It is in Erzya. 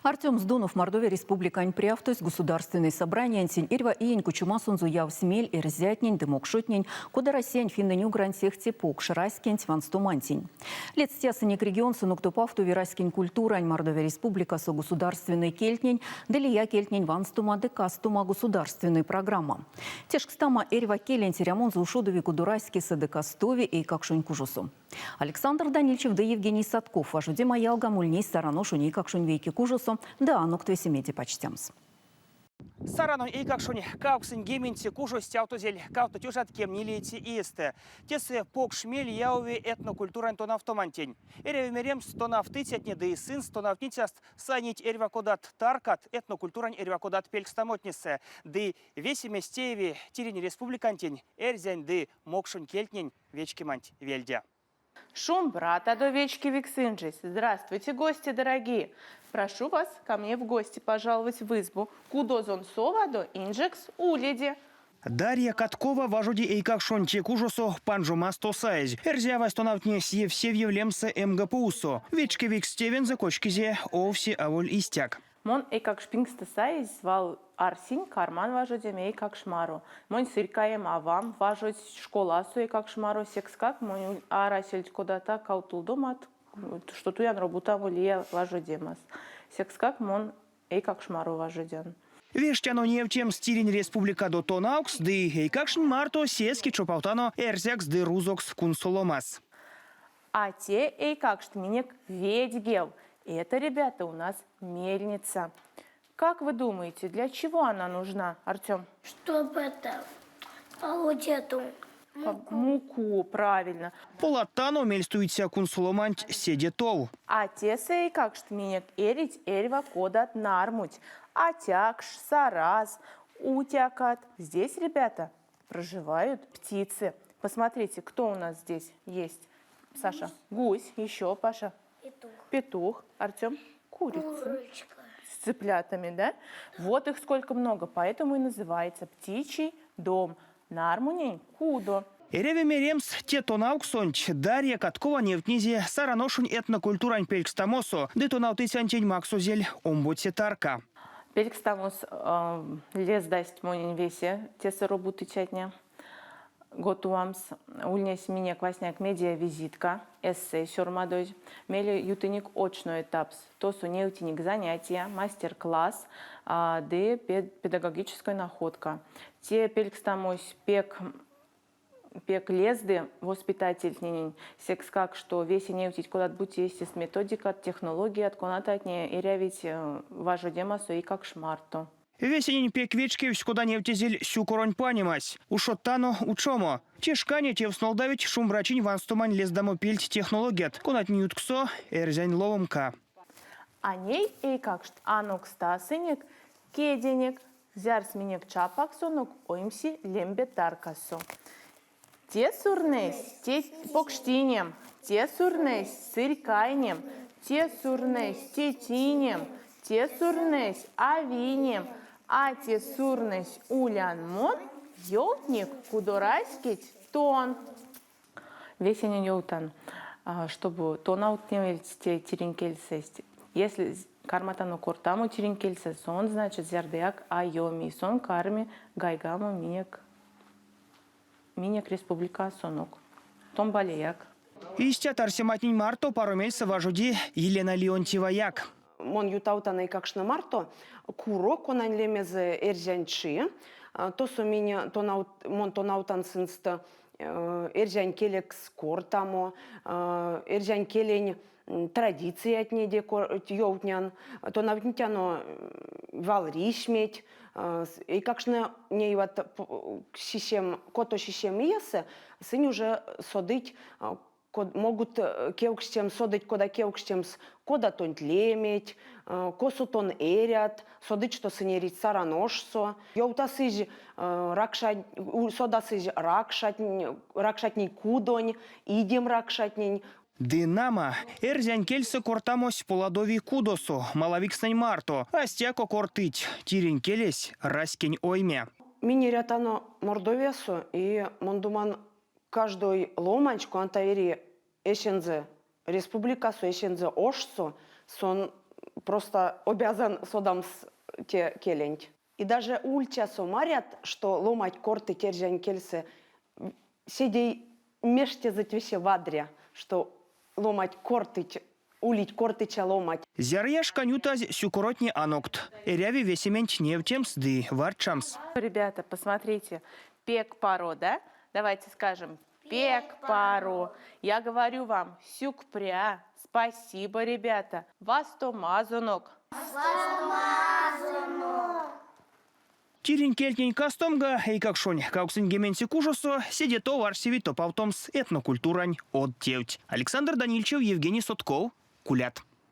Артём Здунов, Мордовия Республикань прявтось, Государственной собраниянтень эрьва иень кучомасонзо явсь мель эрзятнень ды мокшотнень, кода Россиянь финнэнь-угрань сехте покш раськенть ванстомантень. Ледстясынек регионсонок топавтови раськень культурань Мордовия Республикасо государственной кельтнень ды лия кельтнень ванстома ды кастома государственной программа. Тешкстама, эрьва келенть эрямонзо ушодови кудораськесэ ды кастови эйкакшонь кужосо. Александр Данильчев ды Евгений Садков важодема ялгам ульнесть Саран ошонь эйкакшонь вейке кужосо ды анокт весемеде пачтямс. Саранонь эйкакшонь 80 кужось стявтозель 2014 иестэ. Тесэ покш мель явови этнокультурань тонавтомантень. Эряви меремс, тонавтыцятне ды сынст тонавтницяст сайнить эрьва кодат таркат этнокультурань эрьва кодат пелькстамотнесэ. Ды весемесь тееви тиринь республикантень эрзянь ды мокшонь кельтнень вечкеманть вельде. Шумбратадо вечкевикс инжесь. Здравствуйте, гости дорогие! Прошу вас ко мне в гости пожаловать в избу. Кудозон совадо, инжекс уледе. Дарья Каткова важоди эйкакшонь те кужосо панжомасто саезь. Эрзявась тонавтнесь Евсевьев лемсэ МГПУ-со. Вечкевикс тевензэ кочкизе овсе аволь истяк. Мон эйкакшпингстэ саезь свал арсинь карман важодеме эйкакш маро. Монь сырькаем авам важодсь школасо эйкакш маро, секскак монь арасельть кодат кавтолдомат, што туян робутамо лия важодемас. Секскак мон эйкакш маро важодян. Вештяно невтемс тиринь республикадо тонавкс ды эйкакшнь марто сеске чопавтано эрзякс ды рузокс кунсоломас. А те эйкакшт минек ведьгев. Это, ребята, у нас мельница. Как вы думаете, для чего она нужна, Артем? Чтобы это получить эту муку. Муку, правильно. Поладтано мельстуиця кунсоломанть седе тов. А тесэ эйкакшт минек эрить эрьва кодат нармунть. Атякш, сараз, утякат. Здесь, ребята, проживают птицы. Посмотрите, кто у нас здесь есть. Саша, гусь, еще, Паша. Петух. Петух. Артем, курица. Курочка. С цыплятами, да? Вот их сколько много, поэтому и называется птичий дом. Нармунень кудо. Эряви меремс, те тонавксонть Дарья Каткова невтнизе Саран ошонь этнокультурань пелькстамосо ды тонавтыцянтень максозель омбоце тарка. Пелькстамос лездасть монень весе тесэ робутыцятне. Готовамс ульнесь минек васняк медиавизитка, эссе сёрмадозь. Мейле ютынек очной этапс. Тосо невтинек занятия, мастер-класс ды педагогической находка. Те пелькстамось пек пек лезды воспитательтненень, секскак, што весе невтить кодат-бути эсест методикат, технологият, конататне эрявить важодемасо эйкакш марто. Весенень пек вечкевсь, кода невтезель сюкоронь панемась. Ушодтано учомо. Те шкане тевс нолдавить шумбрачинь ванстомань лездамопельть технологият, конатнень ютксо эрзянь ловомка. А ней, эйкакшт, анокстасынек кеденек, зярс минек чапаксонок оймси лембе таркасо. Те сурнэсь, те покштинем, те сурнэсь, сырькайнем, те сурнэсь, тетинем, те сурнэсь, авинем, а те сурнэсь улян мон, ёвтник кудораськеть тон. Весенень ёвтан, штобу тонавтневельть те тиринь кельсэст. Если карматано кортамо тиринь кельсэ, сон, значит, зярдояк а ёми, сон карми гайгамо минек Минек республикасонок. Томбалеяк. Истят арсематнень марто паро мельсэ важоди Елена Леонтьеваяк. Мон ютавтан эйкакштнэ марто куро, конань лемезэ Эрзянь чи. Тосо минь тонавт, мон тонавтан сынст эрзянь келекс кортамо, эрзянь келень традициятнеде ёвтнян, тонавтнетяно валрисьметь, эйкакштне ней вот сисем, кото сисем иесэ сынь уже содыть, могут кевкстемс, содыть, кода кевкстемс, кода тонть леметь, косо тон эрят, содыть, что сынь эрить Саран ошсо, ёвтасызь ракша, содасызь ракшатнень кудонь, идем ракшатнень. Ды, нама, эрзянь кельсэ кортамось поладови кудосо, малавикстнэнь марто. А стяко кортыть, тиринь келесь, раськень ойме. Минь эрятано Мордовиясо, и мон думан, каждой ломань, коната эри эсензэ республикасо, эсензэ ошсо, сон. просто обязан содамс те келенть. И даже ульцясо марят, что ломать кортыть эрзянь кельсэ, седей мештезэть весе вадря, что ломать кортыть, улить кортыця ломать. Зярыя шкань ютазь сюкоротне анокт. Эряви весементь невтемс ды варчамс. Ребята, посмотрите, пек паро, да? Давайте скажем, пек паро. Я говорю вам, сюкпря, спасибо, ребята. Вастомазонок. Тиринь кельтнень кастомга эйкакшонь 80 кужосо седе тов арсеви топавтомс этнокультурань од тевть. Александр Данильчев, Евгений Сотков. Кулят.